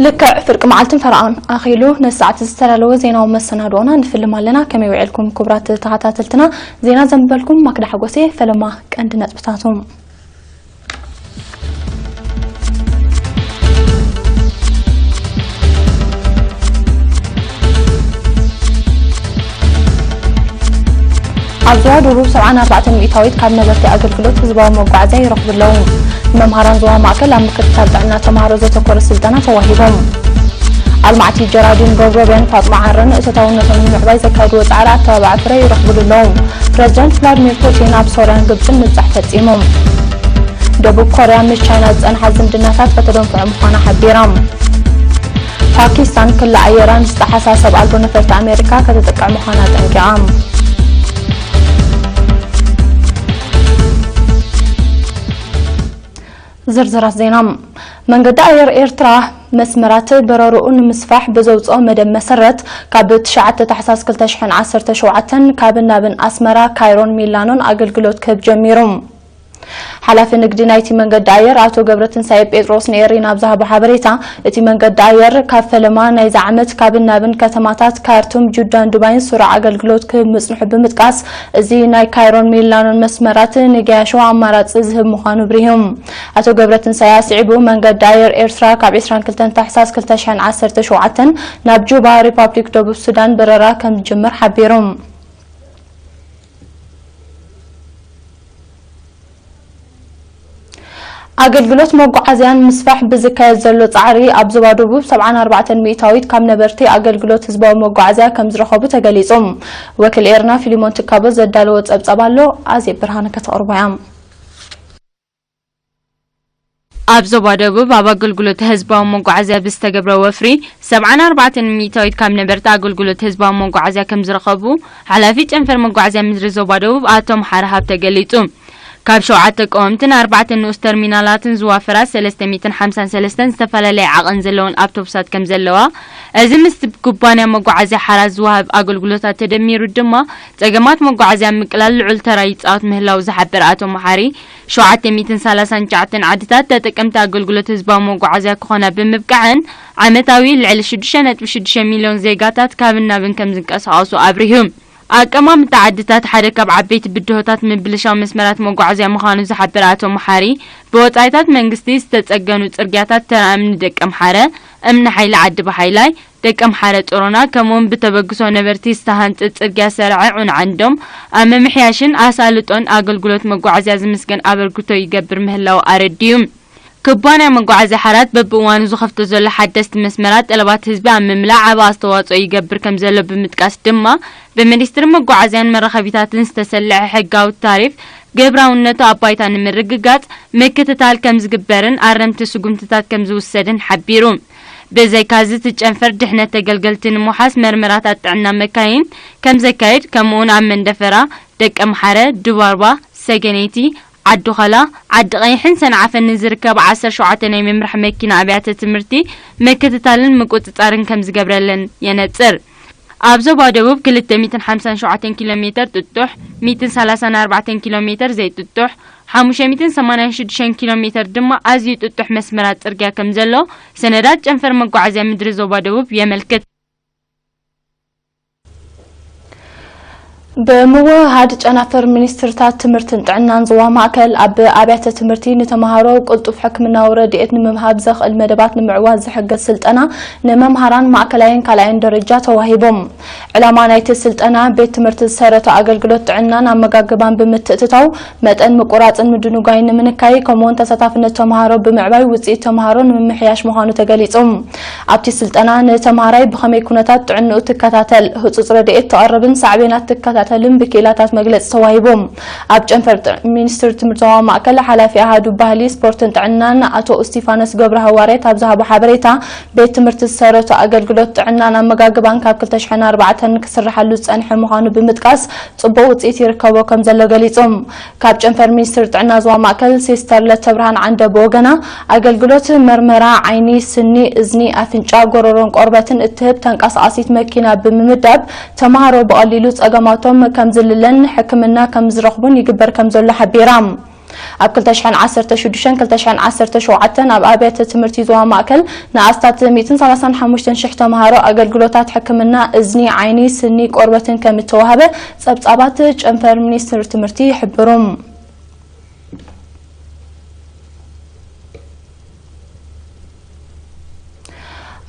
ልክዕ ፍርቂ መዓልትን ፈረቓን ኣኺሉ ነዚ ሰዓት ዝተዳለወ ዜናዊ መሰናድኦና ንፍልም ኣለና። ከመይ ውዒልኩም ክቡራት ተኸታተልትና? ዜና ዘንበልኩም ማክዳ ሓጎሴ። ፈለማ ቀንዲ ነጥብታቶም። ኣብ ዞባ ደቡብ ሰብዓን ኣርባዕተን ሚእታዊት ካብ ነበርቲ ኣገልግሎት ህዝባዊ መጓዓዝያ ይረኽቡ ኣለዉ። መምሃራን ዞባ ማእከል ኣብ ምክትታል ጥዕና ተምሃሮ ዘተኮረ ስልጠና ተዋሂቦም። ኣልማዕቲ ጀራዲን ሮብሮብያን ፋጥማ ዓረን እቶታውነቶም ንምዕባይ ዘካየድዎ ጻዕሪ ኣተባባዕ ፍረ ይረኽብሉ ኣለዉ። ፕረዚደንት ቭላድሚር ፑቲን ኣብ ሶርያን ግብጽን ምብጻሕ ፈጺሞም። ደቡብ ኮርያ ምስ ቻይና ዝጸንሓ ዝምድናታት ከተደንፍዖ ምዃና ሓቢራ። ፓኪስታን ክሊ ኣየራ ንዝጠሓሳ ሰብ ኣልቦ ነፈርቲ ኣሜሪካ ከተጥቅዕ ምዃና ኣጠንቂቓ። ዝርዝራት ዜና። መንገዲ ኣየር ኤርትራ መስመራት በረርኡ ንምስፋሕ ብዘውፅኦ መደብ መሰረት፣ ካብ ትሽዓተ ታሕሳስ ክልተ ሽሕን ዓሰርተ ሸውዓተን ካብን ናብን ኣስመራ፣ ካይሮን ሚላኖን ኣገልግሎት ክህብ ጀሚሩ። ሓላፊ ንግዲ ናይቲ መንገዲ ኣየር ኣቶ ገብረትንሳኤ ጴጥሮስ ንኤሪና ኣብ ዝሃቦ ሓበሬታ፣ እቲ መንገዲ ኣየር ካብ ፈለማ ናይዚ ዓመት ካብን ናብን ከተማታት ካርቱም፣ ጁዳን ዱባይን ስሩዕ ኣገልግሎት ክህብ ምጽንሑ ብምጥቃስ፣ እዚ ናይ ካይሮን ሚላኖን መስመራት ንገያሾ ኣማራጺ ዝህብ ምዃኑ ኣብሪሁ። ኣቶ ገብረትንሳኤ ኣስዒቡ፣ መንገዲ ኣየር ኤርትራ ካብ ዕስራን ክልተን ታሕሳስ ክልተ ሽሕን ዓሰርተ ሸውዓተን ናብ ጁባ፣ ሪፓብሊክ ደቡብ ሱዳን በረራ ከም ዝጅምር ሓቢሩ። ኣገልግሎት መጓዓዝያን ምስፋሕ ብዝካየድ ዘሎ ጻዕሪ፣ ኣብ ዞባ ደቡብ ሰብዓን ኣርባዕተን ሚእታዊት ካብ ነበርቲ ኣገልግሎት ህዝባዊ መጓዓዝያ ከም ዝረኸቡ ተገሊጹ። ወኪል ኤርና ፊሊሞን ትካቦ ዘዳለዎ ጸብጻብ ኣሎ፣ ኣዜብ ብርሃነ ከተቕርቦ እያ። ኣብ ዞባ ደቡብ ኣብ ኣገልግሎት ህዝባዊ መጓዓዝያ ብዝተገብረ ወፍሪ፣ ሰብዓን ኣርባዕተን ሚእታዊት ካብ ነበርቲ ኣገልግሎት ህዝባዊ መጓዓዝያ ከም ዝረኸቡ ሓላፊ ጨንፈር መጓዓዝያ ምድሪ ዞባ ደቡብ ኣቶ መሓሪ ሃብተ ገሊጹ። ካብ ሸውዓተ ቀወምትን ኣርባዕተ ንኡስ ተርሚናላትን ዝዋፈራ ሰለስተ ሚእትን ሓምሳን ሰለስተን ዝተፈላለየ ዓቐን ዘለወን ኣውቶቡሳት ከም ዘለዋ፣ እዚ ምስቲ ኩባንያ መጓዓዝያ ሓራ ዝወሃብ ኣገልግሎታት ተደሚሩ ድማ፣ ጸገማት መጓዓዝያ ምቅላል ልዑል ተራ ይጻወት ምህላው ዝሓበረ ኣቶ መሓሪ፣ ሸውዓተ ሚእትን ሰላሳን ትሽዓተን ዓድታት ተጠቀምቲ ኣገልግሎት ህዝባዊ መጓዓዝያ ክኾና ብምብቃዐን፣ ዓመታዊ ልዕሊ ሽዱሽተ ነጥቢ ሽዱሽተ ሚልዮን ዜጋታት ካብን ናብን ከም ዝንቀሳቐሱ ኣብሪሁ። ኣቀማምጣ ዓድታት ሓደ ካብ ዓበይቲ ብድሆታት ምብልሻው መስመራት መጓዓዝያ ምዃኑ ዝሓበረ ኣቶ መሓሪ፣ ብወጻኢታት መንግስቲ ዝተጸገኑ ጽርግያታት ተራ እምኒ ደቀምሓረ፣ እምኒ ሓይሊ ዓዲ ብሓይላይ፣ ደቀምሓረ ጾሮና፣ ከምኡውን ብተበግሶ ነበርቲ ዝተሃንጸ ጽርግያ ሰርዐ ዑንዓንዶም ኣብ ምምሕያሽን ኣሳልጦን ኣገልግሎት መጓዓዝያ ዝምስገን ኣበርክቶ ይገብር ምህላው ኣረዲኡ። ኩባንያ መጓዓዝያ ሓራት በብእዋኑ ዝኸፍቶ ዘሎ ሓደስቲ መስመራት ጠለባት ህዝቢ ኣብ ምምላእ ዓቢ ኣስተዋጽኦ ይገብር ከም ዘሎ ብምጥቃስ ድማ፣ ብሚኒስትሪ መጓዓዝያን መራኸቢታትን ዝተሰልዐ ሕጋዊ ታሪፍ ግብራውነቱ ኣብ ባይታ ንምርግጋጽ ምክትታል ከም ዝግበርን ኣረምቲ ስጉምትታት ከም ዝውሰድን ሓቢሩ። ብዘይካዚ፣ እቲ ጨንፈር ድሕነት ተገልገልቲ ንምውሓስ መርመራታት ጥዕና መካይን ከም ዘካይድ፣ ከምኡውን ኣብ መንደፈራ፣ ደቀምሓረ፣ ዱባርባ፣ ሰገነይቲ፣ ዓዲ ኸላ፣ ዓዲ ቀይሕን ሰንዓፈን ንዝርከባ ዓሰርተ ሸውዓተ ናይ ምምራሕ መኪና ኣብያተ ትምህርቲ ምክትታልን ምቁጽጻርን ከም ዝገብረለን የነጽር። ኣብ ዞባ ደቡብ ክልተ ሚእትን ሓምሳን ሸውዓተን ኪሎ ሜተር ጥጡሕ፣ ሚእትን ሰላሳን ኣርባዕተን ኪሎ ሜተር ዘይጥጡሕ፣ ሓሙሽተ ሚእትን ሰማንያን ሽዱሽተን ኪሎ ሜተር ድማ ኣዝዩ ጥጡሕ መስመራት ጽርግያ ከም ዘሎ ሰነዳት ጨንፈር መጓዓዝያ ምድሪ ዞባ ደቡብ የመልክት። ብምውህሃድ ጨናፍር ሚኒስትርታት ትምህርትን ጥዕናን ዞባ ማእከል፣ ኣብ ኣብያተ ትምህርቲ ንተምሃሮ ቅልጡፍ ሕክምናዊ ረድኤት ንምሃብ ዘኽእል መደባት ንምዕዋት ዝሕግዝ ስልጠና ንመምሃራን ማእከላይን ካልኣይን ደረጃ ተዋሂቦም። ዕላማ ናይቲ ስልጠና፣ ቤት ትምህርቲ ዝሰረቱ ኣገልግሎት ጥዕናን ኣመጋግባን ብምትእትታው፣ መጠን ምቁራጽን ምድንጓይን ንምንካይ፣ ከምኡውን ተሳታፍነት ተምሃሮ ብምዕባይ ውጽኢት ተምሃሮ ንምምሕያሽ ምዃኑ ተገሊጹ። ኣብቲ ስልጠና፣ ንተምሃራይ ብኸመይ ኩነታት ጥዕንኡ ትከታተል፣ ህጹጽ ረድኤት ተቕርብን ሳዕቤናት ትከታተልን ብክኢላታት መግለጺ ተዋሂቡ። ኣብ ጨንፈር ጥ-፣ ሚኒስትሪ ትምህርቲ ዞባ ማእከል ሓላፊ ኣሃዱ ባህሊ፣ ስፖርትን ጥዕናን ኣቶ እስቲፋኖስ ገብረ ሃዋርያት ኣብ ዝሃቦ ሓበሬታ፣ ቤት ትምህርቲ ዝሰረቱ ኣገልግሎት ጥዕናን ኣመጋግባን ካብ ክልተ ሽሕን ኣርባዕተን ክስርሓሉ ዝጸንሐ ምዃኑ ብምጥቃስ፣ ጽቡቕ ውጽኢት ይርከቦ ከም ዘሎ ገሊጹ። ካብ ጨንፈር ሚኒስትሪ ጥዕና ዞባ ማእከል ሲስተር ለተብርሃን ዓንደ ብወገና፣ ኣገልግሎት መርመራ ዓይኒ፣ ስኒ፣ እዝኒ፣ ኣፍንጫ፣ ጎረሮን ቆርበትን እትህብ ተንቀሳቓሲት መኪና ብምምዳብ፣ ተምሃሮ ብቐሊሉ ጸገማቶም ከም ዝልለን ሕክምና ከም ዝረኽቡን ይግበር ከም ዘሎ ሓቢራ። ኣብ ክልተ ሽሕን ዓሰርተ ሽዱሽተን ክልተ ሽሕን ዓሰርተ ሸውዓተን ኣብ ኣብያተ ትምህርቲ ዞባ ማእከል ንኣስታት ሚእትን ሰላሳን ሓሙሽተን ሽሕ ተምሃሮ ኣገልግሎታት ሕክምና እዝኒ፣ ዓይኒ፣ ስኒ፣ ቆርበትን ከም እተዋህበ ጸብጻባት ጨንፈር ሚኒስትሪ ትምህርቲ ይሕብሩ።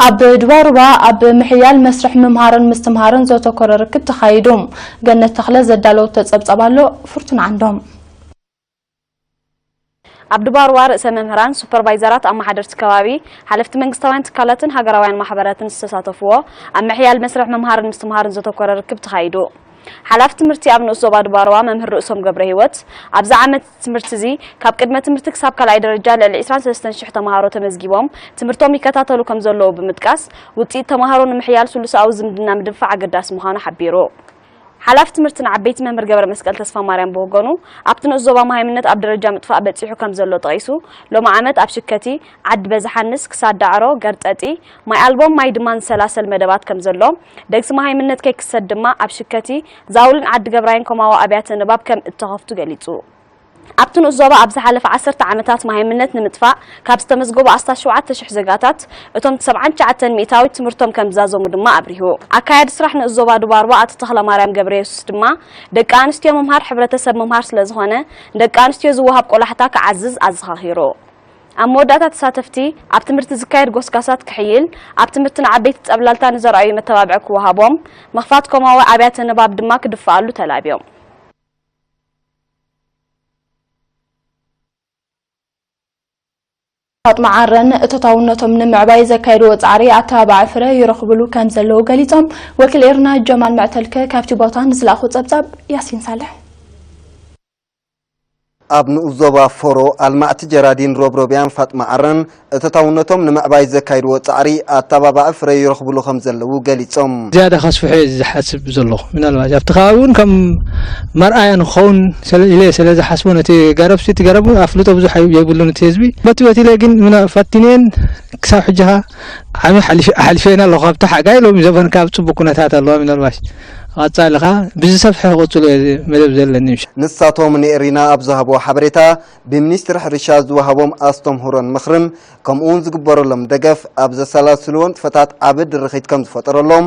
ኣብ ድባሩባ ኣብ ምሕያል መስርሕ ምምሃርን ምስትምሃርን ዘተኮረ ርክብ ተኻይዱ። ገነት ተኽለ ዘዳለወቶ ጸብጻብ ኣሎ። ፍርቱን ዓንዶም። ኣብ ድባሩባ ርእሰ መምህራን፣ ሱፐርቫይዘራት፣ ኣመሓደርቲ ከባቢ፣ ሓለፍቲ መንግስታውያን ትካላትን ሃገራውያን ማሕበራትን ዝተሳተፍዎ ኣብ ምሕያል መስርሕ ምምሃርን ምስትምሃርን ዘተኮረ ርክብ ተኻይዱ። ሓላፊ ትምህርቲ ኣብ ንኡስ ዞባ ድባርዋ መምህር ርእሶም ገብረ ህይወት፣ ኣብዚ ዓመት ትምህርቲ እዚ ካብ ቅድመ ትምህርቲ ክሳብ ካልኣይ ደረጃ ልዕሊ ዕስራን ሰለስተን ሽሕ ተምሃሮ ተመዝጊቦም ትምህርቶም ይከታተሉ ከም ዘለዉ ብምጥቃስ፣ ውፅኢት ተምሃሮ ንምሕያል ስሉሳዊ ዝምድና ምድንፋዕ ኣገዳሲ ምዃኑ ሓቢሩ። ሓላፊ ትምህርቲ ንዓበይቲ መምህር ገብረ መስቀል ተስፋ ማርያም ብወገኑ፣ ኣብቲ ንኡስ ዞባ መሃይምነት ኣብ ደረጃ ምጥፋእ በፂሑ ከም ዘሎ ጠቒሱ፣ ሎሚ ዓመት ኣብ ሽከቲ፣ ዓዲ በዝሓንስ፣ ክሳድ ዳዕሮ፣ ገርጠጢ፣ ማይ ኣልቦም ማይ ድማ ዝሰላሰል መደባት ከም ዘሎ፣ ደግሲ መሃይምነት ከይክሰት ድማ ኣብ ሽከቲ፣ ዛውልን ዓዲ ገብራይን ኮማዊ ኣብያተ ንባብ ከም እተኸፍቱ ገሊጹ። ኣብቲ ንኡስ ዞባ ኣብ ዝሓለፈ ዓሰርተ ዓመታት መሃይምነት ንምጥፋእ ካብ ዝተመዝገቡ ኣስታት ሸውዓተ ሽሕ ዜጋታት፣ እቶም ሰብዓን ትሽዓተን ሚእታዊት ትምህርቶም ከም ዝዛዘሙ ድማ ኣብሪሁ። ኣካያዲ ስራሕ ንኡስ ዞባ ዱባርባ ኣቶ ተኽለ ማርያም ገብረ የሱስ ድማ፣ ደቂ ኣንስትዮ ምምሃር ሕብረተሰብ ምምሃር ስለ ዝኾነ፣ ንደቂ ኣንስትዮ ዝወሃብ ቆላሕታ ክዓዝዝ ኣዘኻኺሩ። ኣብ መወዳእታ ተሳተፍቲ፣ ኣብ ትምህርቲ ዝካየድ ጎስጋሳት ክሕይል፣ ኣብ ትምህርቲ ንዓበይቲ ጸብላልታ ንዘርኣዩ መተባብዒ ክወሃቦም፣ ምኽፋት ኮማዊ ኣብያተ ንባብ ድማ ክድፍኣሉ ተላብዮም። ፋጥማ ዓረን እቶታውነቶም ንምዕባይ ዘካየድዎ ጻዕሪ ኣተባባዒ ፍረ ይረኽብሉ ከም ዘለዉ ገሊጾም። ወኪል ኤርና ጀማል መዕተልከ ካብቲ ቦታ ንዝለኣኹ ጸብጻብ ያሲን ሳልሕ። ኣብ ንኡስ ዞባ ፎሮ ኣልማዕቲ ጀራዲን ሮብሮብያን ፋጥማ ዓረን እቶታውነቶም ንምዕባይ ዘካይድዎ ጻዕሪ ኣተባባዒ ፍረ ይረኽብሉ ከም ዘለዉ ገሊጾም። ዝያዳ ከስፍሖ እየ ዝሓስብ ዘለኹ። ምናልባት ኣብቲ ከባቢ እውን ከም መርኣያ ንክኸውን ስለ-፣ ኢለ ስለ ዝሓስቦ ነቲ ገረብ ሲ፣ እቲ ገረብ እውን ኣፍልጦ ብዙሕ ኣይ-፣ የብሉን እቲ ህዝቢ። በቲ በቲ ኢለ ግን ምና-፣ ፈቲነየን ክሳብ ሕጂ ኸ ዓሚ ሓሊፈ-፣ ሓሊፈየን ኣለኹ። ኣብቲ ሓጋይ ሎሚ ዘበን ካብ ጽቡቅ ኩነታት ኣለዋ። ምናልባት ቀጻሊ ኸ ብዝሰፍሐ ክቕጽሎ እየ መደብ ዘለኒ ምሽ-። ንሳቶም ንኤሪና ኣብ ዝሃብዎ ሓበሬታ፣ ብሚኒስትሪ ሕርሻ ዝወሃቦም ኣስተምህሮን ምኽርን ከምኡውን ዝግበረሎም ደገፍ ኣብ ዘሰላስልዎ ንጥፈታት ዓቢ ድርኺት ከም ዝፈጠረሎም፣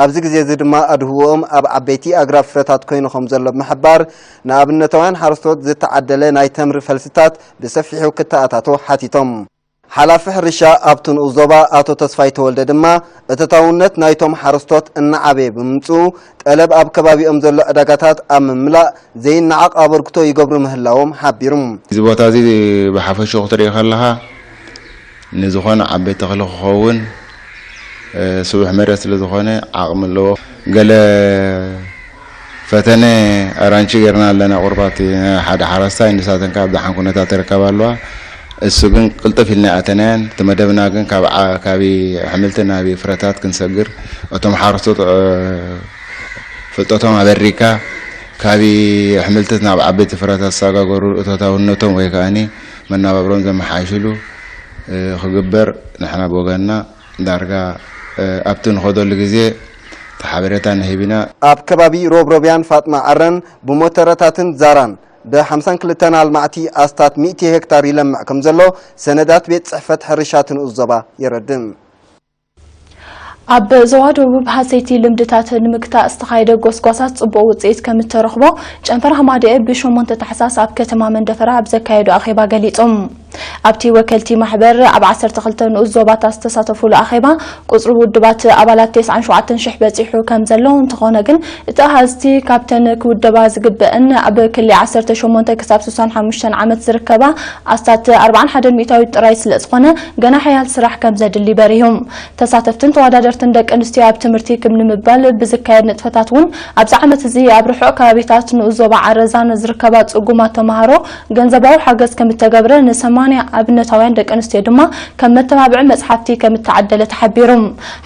ኣብዚ ግዜ እዚ ድማ ኣድህቦኦም ኣብ ዓበይቲ ኣግራብ ፍረታት ኮይኑ ከም ዘሎ ብምሕባር፣ ንኣብነታውያን ሓረስቶት ዝተዓደለ ናይ ተምሪ ፈልስታት ብሰፊሑ ክተኣታቶ ሓቲቶም። ሓላፊ ሕርሻ ኣብቲ ንኡስ ዞባ ኣቶ ተስፋይ ተወልደ ድማ፣ እቶታውነት ናይቶም ሓረስቶት እናዓበየ ብምምጽኡ፣ ጠለብ ኣብ ከባቢኦም ዘሎ ዕዳጋታት ኣብ ምምላእ ዘይነዓቕ ኣበርክቶ ይገብሩ ምህላዎም ሓቢሩ። እዚ ቦታ እዚ ብሓፈሽኡ ክትርኢ ከለኻ፣ ንዝኾነ ዓበይቲ ተኽሊ ክኸውን፣ እ፣ ስቡሕ መሬት ስለ ዝኾነ ዓቕሚ ኣለዎ። ገለ ፈተነ ኣራንቺ ጌርና ኣለና፣ ቁርባት ሓደ ሓረስታይ፣ ንሳተን ከኣ ኣብ ደሓን ኩነታት ይርከባ ኣለዋ። እሱ ግን ቅልጥፍ ኢልና ኣተናየን። እቲ መደብና ግን ካብ ዓ-፣ ካብ ኣሕምልቲ ናብ ፍረታት ክንሰግር፣ እቶም ሓረስቶት፣ እ፣ ፍልጠቶም ኣበሪካ፣ ካብ ኣሕምልቲ ናብ ዓበይቲ ፍረታት ዝሰጋገሩ እቶታውነቶም ወይ ከኣኒ መናባብሮም ዘመሓይሽሉ፣ እ፣ ክግበር ንሕና ብወገንና ዳርጋ፣ እ፣ ኣብቲ ንኸደሉ ግዜ እቲ ሓበሬታ ንህብ ኢና። ኣብ ከባቢ ሮብሮብያን ፋጥማ ዓረን ብሞተረታትን ዛራን ብሓምሳን ክልተን ኣልማዕቲ ኣስታት ሚእቲ ሄክታር ይለምዕ ከም ዘሎ ሰነዳት ቤት ጽሕፈት ሕርሻ እቲ ንኡስ ዞባ የረድእ። ኣብ ዞባ ደቡብ ሃሰይቲ ልምድታት ንምግታእ ዝተኻየደ ጎስጓሳት ጽቡቕ ውጽኢት ከም እተረኽቦ ጨንፈር ሃማደኤ ብሸሞንተ ታሕሳስ ኣብ ከተማ መንደፈራ ኣብ ዘካየዶ ኣኼባ ገሊጹ። ኣብቲ ወከልቲ ማሕበር ኣብ ዓሰርተ ክልተ ንኡስ ዞባታት ዝተሳተፉሉ ኣኼባ፣ ቁጽሪ ውድባት ኣባላት ተስዓን ሸውዓተን ሽሕ በጺሑ ከም ዘሎ፣ እንተኾነ ግን እቲ ኣሃዝቲ ካብተን ክውደባ ዝግበአን ኣብ ክሊ ዓሰርተ ሸሞንተ ክሳብ ስሳን ሓሙሽተን ዓመት ዝርከባ ኣስታት ኣርባዓን ሓደን ሚእታዊት ጥራይ ስለ ዝኾነ፣ ገና ሓያል ስራሕ ከም ዘድሊ በሪሁ። ተሳተፍትን ተወዳደርትን ደቂ ኣንስትዮ ኣብ ትምህርቲ ክብ ንምባል ብዝካየድ ንጥፈታት እውን፣ ኣብዚ ዓመት እዚ ኣብ ርሑቕ ከባቢታት ንኡስ ዞባ ዓረዛ ንዝርከባ ጽጉማት ተምሃሮ ገንዘባዊ ሓገዝ ከም እተገብረ፣ ንሰማንያ ኣብነታውያን ደቂ ኣንስትዮ ድማ ከም መተባብዒ መጽሓፍቲ ከም እተዓደለ ተሓቢሩ።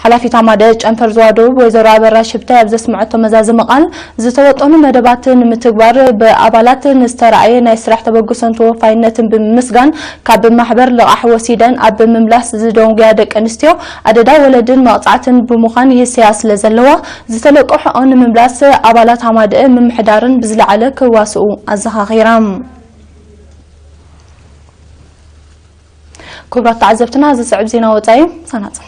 ሓላፊት ኣማደ ጨንፈር ዞባ ደቡብ ወይዘሮ ኣበራሽ ሽብታይ ኣብ ዘስምዐቶ መዛዘሚ ቃል፣ ዝተወጠኑ መደባት ንምትግባር ብኣባላት ንዝተራእየ ናይ ስራሕ ተበግሶን ተወፋይነትን ብምምስጋን፣ ካብ ማሕበር ልቓሕ ወሲደን ኣብ ምምላስ ዝደንጉያ ደቂ ኣንስትዮ ኣደዳ ወለድን መቕጻዕትን ብምዃን ይህሰያ ስለ ዘለዋ፣ ዝተለቅሖኦ ንምምላስ ኣባላት ሃማደኤ ምምሕዳርን ብዝለዓለ ክዋስኡ ኣዘኻኺራ። ክቡራት ተዓዘብትና፣ እዚ ስዕብ ዜና ወጻኢ ሳናጽሑ።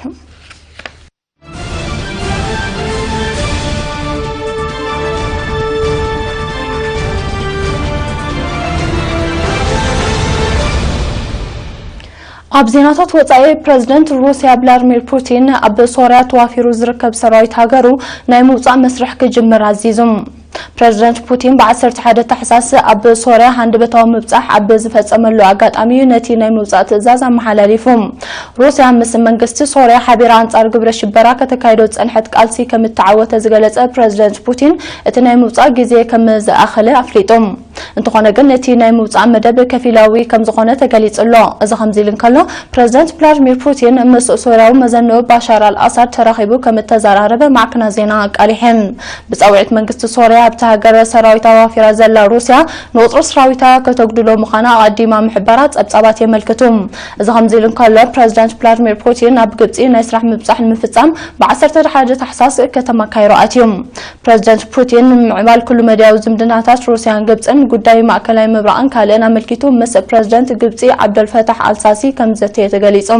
ኣብ ዜናታት ወጻኢ፣ ፕረዚደንት ሩስያ ቭላድሚር ፑቲን ኣብ ሶርያ ተዋፊሩ ዝርከብ ሰራዊት ሃገሩ ናይ ምውጻእ መስርሕ ክጅምር ኣዚዙ። ፕረዚደንት ፑቲን ብ ዓሰርተ ሓደ ታሕሳስ ኣብ ሶርያ ሃንደበታዊ ምብጻሕ ኣብ ዝፈጸመሉ ኣጋጣሚ እዩ ነቲ ናይ ምውጻእ ትእዛዝ ኣመሓላሊፉ። ሩስያ ምስ መንግስቲ ሶርያ ሓቢራ ኣንጻር ግብረ ሽበራ ከተካይዶ ዝጸንሐት ቃልሲ ከም እተዓወተ ዝገለጸ ፕረዚደንት ፑቲን፣ እቲ ናይ ምውጻእ ግዜ ከም ዝኣኸለ ኣፍሊጡ። እንተኾነ ግን፣ እቲ ናይ ምውጻእ መደብ ከፊላዊ ከም ዝኾነ ተገሊጹ ኣሎ። እዚ ከምዚ ኢሉ እንከሎ፣ ፕረዚደንት ቭላድሚር ፑቲን ምስ ሶርያዊ መዘንኡ ባሻር ኣልኣሳድ ተራኺቡ ከም እተዘራረበ ማዕከናት ዜና ኣቃሊሐን። ብጻውዒት መንግስቲ ሶርያ ኣብታ ሃገር ሰራዊት ኣዋፊራ ዘላ ሩስያ፣ ንቁጽሪ ሰራዊታ ከተጉድሎ ምዃና ኣቐዲማ ምሕባራ ጸብጻባት የመልክቱ። እዚ ከምዚ ኢሉ እንከሎ፣ ፕረዚደንት ቭላድሚር ፑቲን ኣብ ግብጺ ናይ ስራሕ ምብጻሕ ንምፍጻም ብ ዓሰርተ ሓደ ታሕሳስ ከተማ ካይሮ ኣትዩ። ፕረዚደንት ፑቲን፣ ምምዕባል ኩሉ መዳያዊ ዝምድናታት ሩስያን ግብጽን፣ ጉዳይ ማእከላይ ምብራቕን ካልእን ኣመልኪቱ ምስ ፕረዚደንት ግብጺ ዓብደልፈታሕ ኣልሳሲ ከም ዘተየ ተገሊጹ።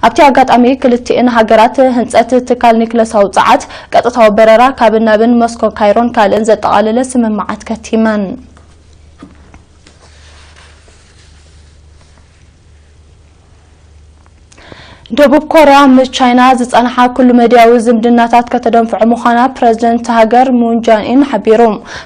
ኣብቲ ኣጋጣሚ፣ ክልቲኤን ሃገራት ህንጸት ትካል ኒክለሳዊ ጸዓት፣ ቀጥታዊ በረራ ካብን ናብን ሞስኮ፣ ካይሮን ካልእን ዘጠቓለለ ስምምዓት ከቲመን። ደቡብ ኮርያ ምስ ቻይና ዝጸንሓ ኩሉ መድያዊ ዝምድናታት ከተደንፍዖ ምዃና ፕረዚደንት ሃገር ሙን ጃንኢን ሓቢሩ።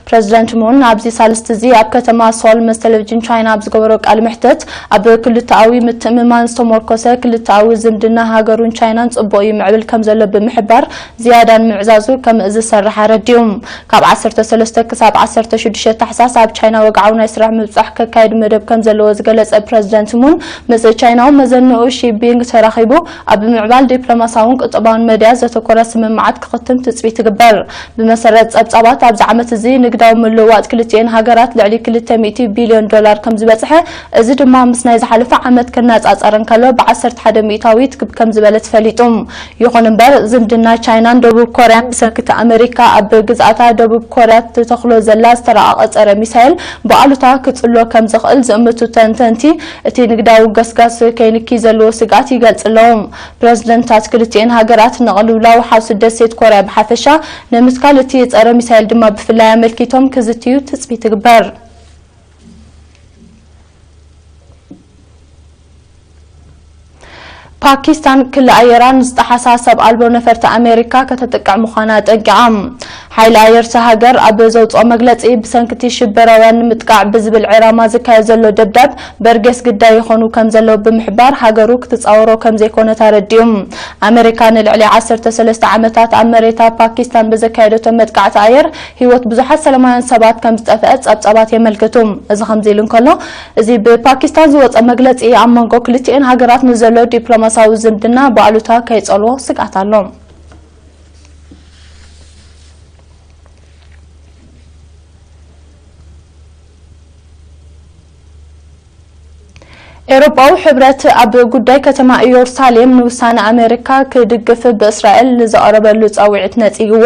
ፕረዚደንት ሙን ኣብዚ ሳልስቲ እዚ ኣብ ከተማ ሶል ምስ ቴሌቪዥን ቻይና ኣብ ዝገበሮ ቃለ መሕትት፣ ኣብ ክልተኣዊ ምትእምማን ዝተመርኮሰ ክልተኣዊ ዝምድና ሃገሩን ቻይናን ጽቡቕ ይምዕብል ከም ዘሎ ብምሕባር፣ ዝያዳ ንምዕዛዙ ከም ዝሰርሕ ኣረዲኡ። ካብ ዓሰርተ ሰለስተ ክሳብ ዓሰርተ ሽዱሽተ ታሕሳስ ኣብ ቻይና ወግዓዊ ናይ ስራሕ ምብጻሕ ከካይድ መደብ ከም ዘለዎ ዝገለጸ ፕረዚደንት ሙን፣ ምስ ቻይናዊ መዘንኡ ሺ ቢንግ ተራኺቡ ኣብ ምዕባል ዲፕሎማሳውን ቁጠባውን መድያ ዘተኮረ ስምምዓት ክኽትም ትጽቢት ይግበር። ብመሰረት ጸብጻባት፣ ኣብዚ ዓመት እዚ ንግዳዊ ምልውዋጥ ክልቲኤን ሃገራት ልዕሊ ክልተ ሚእቲ ቢልዮን ዶላር ከም ዝበጽሐ፣ እዚ ድማ ምስ ናይ ዝሓለፈ ዓመት ክነጻጸር እንከሎ ብ ዓሰርተ ሓደ ሚእታዊት ክብ ከም ዝበለ ተፈሊጡ። ይኹን እምበር፣ ዝምድና ቻይናን ደቡብ ኮርያን ብሰንኪ እቲ ኣመሪካ ኣብ ግዝኣታ ደቡብ ኮርያ ትተኽሎ ዘላ ዝተረቓቐ ጸረ ሚሳይል ብኣሉታ ክጽሎ ከም ዝኽእል ዝእምቱ ተንተንቲ፣ እቲ ንግዳዊ ገስጋስ ከይንኪ ዘለዎ ስግኣት ይገልጽ ኣለዉ። ፕረዚደንታት ክልቲኤን ሃገራት ንቕልውላው ሓውሲ ደሴት ኮርያ ብሓፈሻ፣ ንምትካል እቲ ጸረ ሚሳይል ድማ ብፍላይ ኣመልኪቶም ክዝትዩ ትጽቢት ይግበር። ፓኪስታን ክሊ ኣየራ ንዝጠሓሳ ሰብ ኣልቦ ነፈርቲ ኣሜሪካ ከተጥቅዕ ምዃና ኣጠንቂቓ። ሓይሊ ኣየር እታ ሃገር ኣብ ዘውፅኦ መግለፂ፣ ብሰንኪ እቲ ሽበራውያን ንምጥቃዕ ብዝብል ዕላማ ዝካየድ ዘሎ ደብዳብ በርጌስ ግዳይ ይኾኑ ከም ዘለዉ ብምሕባር፣ ሃገሩ ክትፃወሮ ከም ዘይኮነት ኣረዲኡ። ኣሜሪካ ንልዕሊ ዓሰርተ ሰለስተ ዓመታት ኣብ መሬታ ፓኪስታን ብዘካየደቶ መጥቃዕቲ ኣየር ህይወት ብዙሓት ሰላማውያን ሰባት ከም ዝጠፍአ ጸብጻባት የመልክቱ። እዚ ከምዚ ኢሉ እንከሎ፣ እዚ ብፓኪስታን ዝወጸ መግለጺ ኣብ መንጎ ክልቲኤን ሃገራት ንዘሎ ዲፕሎማሳዊ ዝምድና ብኣሉታ ከይጸልዎ ስግኣት ኣሎ። ኤውሮጳዊ ሕብረት ኣብ ጉዳይ ከተማ ኢየሩሳሌም ንውሳነ ኣሜሪካ ክድግፍ ብእስራኤል ንዘቕረበሉ ጻውዒት ነጺግዎ።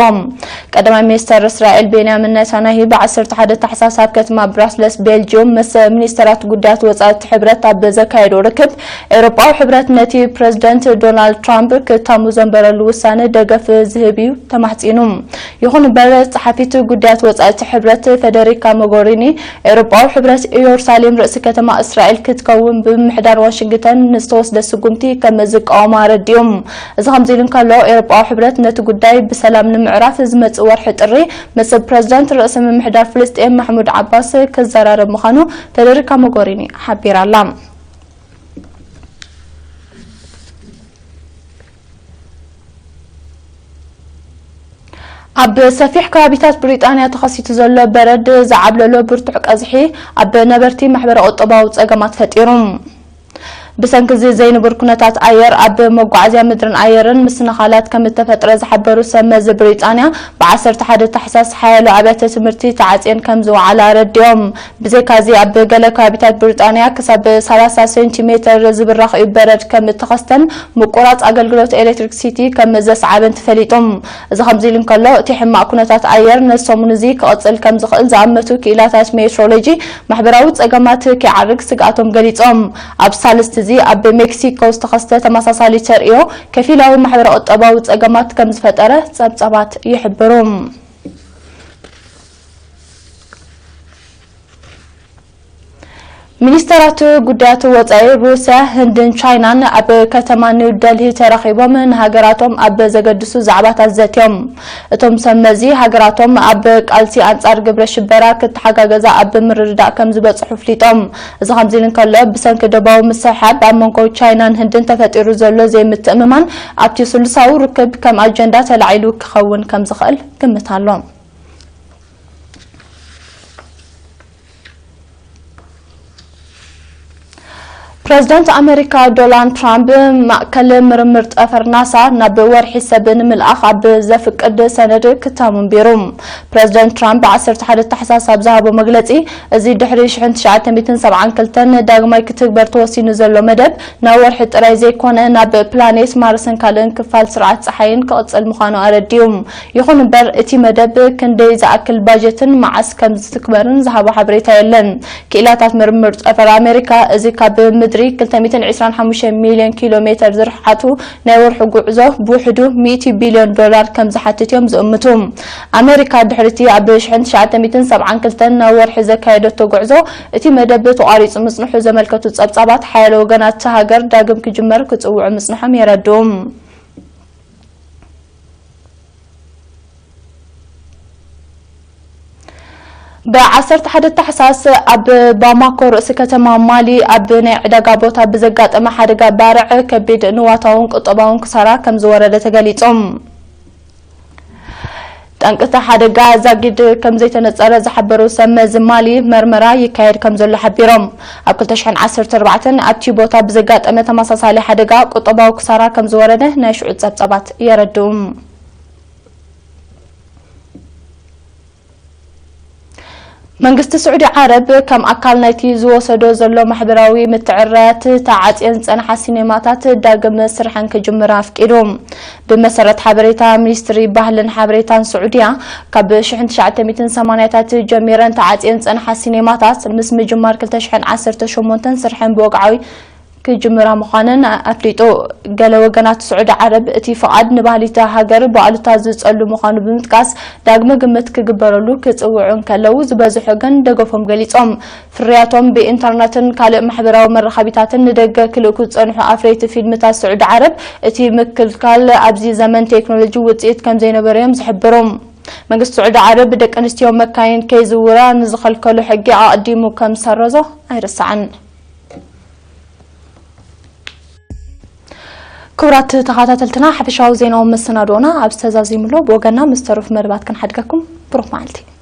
ቀዳማይ ሚኒስተር እስራኤል ቤንያሚን ነታንያሁ ብ ዓሰርተ ሓደ ታሕሳስ ኣብ ከተማ ብራስለስ ቤልጅዩም ምስ ሚኒስተራት ጉዳያት ወጻኢ እቲ ሕብረት ኣብ ዘካየዶ ርክብ፣ ኤውሮጳዊ ሕብረት ነቲ ፕረዚደንት ዶናልድ ትራምፕ ክታሙ ዘንበረሉ ውሳነ ደገፍ ዝህብ እዩ ተማሕጺኑ። ይኹን እምበር፣ ጸሓፊት ጉዳያት ወጻኢ እቲ ሕብረት ፈደሪካ ሞጎሪኒ፣ ኤውሮጳዊ ሕብረት ኢየሩሳሌም ርእሲ ከተማ እስራኤል ክትከውን ብምምሕዳር ዋሽንግተን ንዝተወስደ ስጉምቲ ከም ዝቃወማ ኣረዲኦም። እዚ ከምዚ ኢሉ እንከሎ፣ ኤውሮጳዊ ሕብረት ነቲ ጉዳይ ብሰላም ንምዕራፍ ዝመጽእ ወርሒ ጥሪ ምስ ፕረዚደንት ርእሰ ምምሕዳር ፍልስጤም ማሕሙድ ዓባስ ክዘራረብ ምዃኑ ፈደሪካ ሞጎሪኒ ሓቢራ ኣላ። ኣብ ሰፊሕ ከባቢታት ብሪጣንያ ተኸሲቱ ዘሎ በረድ ዝዓብለሎ ብርቱዕ ቀዝሒ ኣብ ነበርቲ ማሕበረ ቁጠባዊ ጸገማት ፈጢሩ። ብሰንኪ እዚ ዘይንቡር ኩነታት ኣየር ኣብ መጓዓዝያ ምድርን ኣየርን ምስንኻላት ከም እተፈጥረ ዝሓበሩ ሰብ መዚ ብሪጣንያ፣ ብ ዓሰርተ ሓደ ታሕሳስ ሓያሎ ኣብያተ ትምህርቲ ተዓጽየን ከም ዝወዓላ ኣረዲኦም። ብዘይካዚ፣ ኣብ ገለ ከባቢታት ብሪጣንያ ክሳብ ሰላሳ ሴንቲሜተር ዝብራኽ እዩ በረድ ከም እተኸስተን ምቁራጽ ኣገልግሎት ኤሌክትሪክሲቲ ከም ዘስዓበን ተፈሊጡ። እዚ ከምዚ ኢሉ እንከሎ፣ እቲ ሕማቕ ኩነታት ኣየር ነዚ ሰሙን እዚ ክቕጽል ከም ዝኽእል ዝኣመቱ ክኢላታት ሜትሮሎጂ፣ ማሕበራዊ ጸገማት ከይዓርግ ስግኣቶም ገሊጾም። ኣብ ሳልስቲ እዚ ኣብ ሜክሲኮ ዝተኸስተ ተመሳሳሊ ተርእዮ ከፊላዊ ማሕበረ ቁጠባዊ ጸገማት ከም ዝፈጠረ ጸብጻባት ይሕብሩ። ሚኒስተራት ጉዳያት ወጻኢ ሩስያ፣ ህንድን ቻይናን ኣብ ከተማ ኒው ደልሂ ተራኺቦም ንሃገራቶም ኣብ ዘገድሱ ዛዕባታት ዘትዮም። እቶም ሰብ መዚ፣ ሃገራቶም ኣብ ቃልሲ ኣንጻር ግብረ ሽበራ ክተሓጋገዛ ኣብ ምርድዳእ ከም ዝበጽሑ ኣፍሊጦም። እዚ ከምዚ ኢሉ እንከሎ፣ ብሰንኪ ደባዊ ምስሕሓብ ኣብ መንጎ ቻይናን ህንድን ተፈጢሩ ዘሎ ዘይምትእምማን ኣብቲ ስሉሳዊ ርክብ ከም ኣጀንዳ ተላዒሉ ክኸውን ከም ዝኽእል ግምት ኣሎ። ፕረዚደንት ኣመሪካ ዶናልድ ትራምፕ ማእከል ምርምር ጠፈር ናሳ ናብ ወርሒ ሰብ ንምልኣኽ ኣብ ዘፍቅድ ሰነድ ክታሙ ኣንቢሩ። ፕረዚደንት ትራምፕ ዓሰርተ ሓደ ታሕሳስ ኣብ ዝሃቦ መግለጺ፣ እዚ ድሕሪ ሽሕን ትሽዓተ ሚእትን ሰብዓን ክልተን ዳግማይ ክትግበር ተወሲኑ ዘሎ መደብ ናብ ወርሒ ጥራይ ዘይኮነ ናብ ፕላኔት ማርስን ካልእን ክፋል ስርዓት ጸሓይን ክቕጽል ምዃኑ ኣረዲኡ። ይኹን እምበር እቲ መደብ ክንደይ ዝኣክል ባጀትን መዓስ ከም ዝትግበርን ዝሃቦ ሓበሬታ የለን። ክኢላታት ምርምር ጠፈር ኣሜሪካ እዚ ካብ ምድሪ ክልተ ሚእትን ዕስራን ሓሙሽተ ሚልዮን ኪሎ ሜተር ዝርሕሓቱ ናይ ወርሒ ጉዕዞ ብውሕዱ ሚእቲ ቢልዮን ዶላር ከም ዝሓትት እዮም ዝእምቱ። ኣሜሪካ ድሕሪቲ ኣብ ሽሕን ትሽዓተ ሚእትን ሰብዓን ክልተን ናብ ወርሒ ዘካየደቶ ጉዕዞ እቲ መደብ ተቋሪጹ ምጽንሑ ዘመልከቱ ጸብጻባት ሓያለ ወገናት እታ ሃገር ዳግም ክጅመር ክጽውዑ ምጽንሖም የረድኡ። ብ ዓሰርተ ሓደ ታሕሳስ ኣብ ባማኮ ርእሲ ከተማ ማሊ ኣብ ናይ ዕዳጋ ቦታ ብዘጋጠመ ሓደጋ ባርዕ ከቢድ ንዋታውን ቁጠባውን ክሳራ ከም ዝወረደ ተገሊጹ። ጠንቂ እቲ ሓደጋ ዛጊድ ከም ዘይተነጸረ ዝሓበሩ ሰብ መዚ ማሊ፣ መርመራ ይካየድ ከም ዘሎ ሓቢሮም። ኣብ ክልተ ሽሕን ዓሰርተ ኣርባዕተን ኣብቲ ቦታ ብዘጋጠመ ተመሳሳሊ ሓደጋ ቁጠባዊ ክሳራ ከም ዝወረደ ናይ ሽዑ ጸብጻባት የረድኡ። መንግስቲ ስዑዲ ዓረብ ከም ኣካል ናይቲ ዝወሰዶ ዘሎ ማሕበራዊ ምትዕርራያት፣ ተዓጽየን ዝጸንሓ ሲኔማታት ዳግም ስርሐን ክጅምራ ኣፍቂዱ። ብመሰረት ሓበሬታ ሚኒስትሪ ባህልን ሓበሬታን ስዑድያ፣ ካብ ሽሕን ትሽዓተ ሚእትን ሰማንያታት ጀሚረን ተዓጽየን ዝጸንሓ ሲኔማታት ምስ ምጅማር ክልተ ሽሕን ዓሰርተ ሸሞንተን ስርሐን ብወግዓዊ ክጅምራ ምዃነን ኣፍሊጡ። ገለ ወገናት ስዑዲ ዓረብ እቲ ፍቓድ ንባህሊ እታ ሃገር ብኣሉታ ዝጸሉ ምዃኑ ብምጥቃስ፣ ዳግመ ግምት ክግበረሉ ክጽውዑ እንከለዉ፣ ዝበዝሑ ግን ደገፎም ገሊጾም። ፍርያቶም ብኢንተርነትን ካልእ ማሕበራዊ መራኸቢታትን ንደገ ክልእኩ ዝጸንሑ ኣፍረይቲ ፊልምታት ስዑዲ ዓረብ፣ እቲ ምክልካል ኣብዚ ዘመን ቴክኖሎጂ ውጽኢት ከም ዘይነበሮ እዮም ዝሕብሩ። መንግስቲ ስዑዲ ዓረብ ደቂ ኣንስትዮ መካይን ከይዝውራ ንዝኸልከሉ ሕጊ ኣቐዲሙ ከም ዝሰረዞ ኣይርሳዕን። ክቡራት ተኸታተልትና፣ ሓፈሻዊ ዜናዊ መሰናድኦና ኣብ ዝተዛዚሙሎ ብወገና ምስ ተረፉ መደባት ክንሓድገኩም። ብሩኽ መዓልቲ።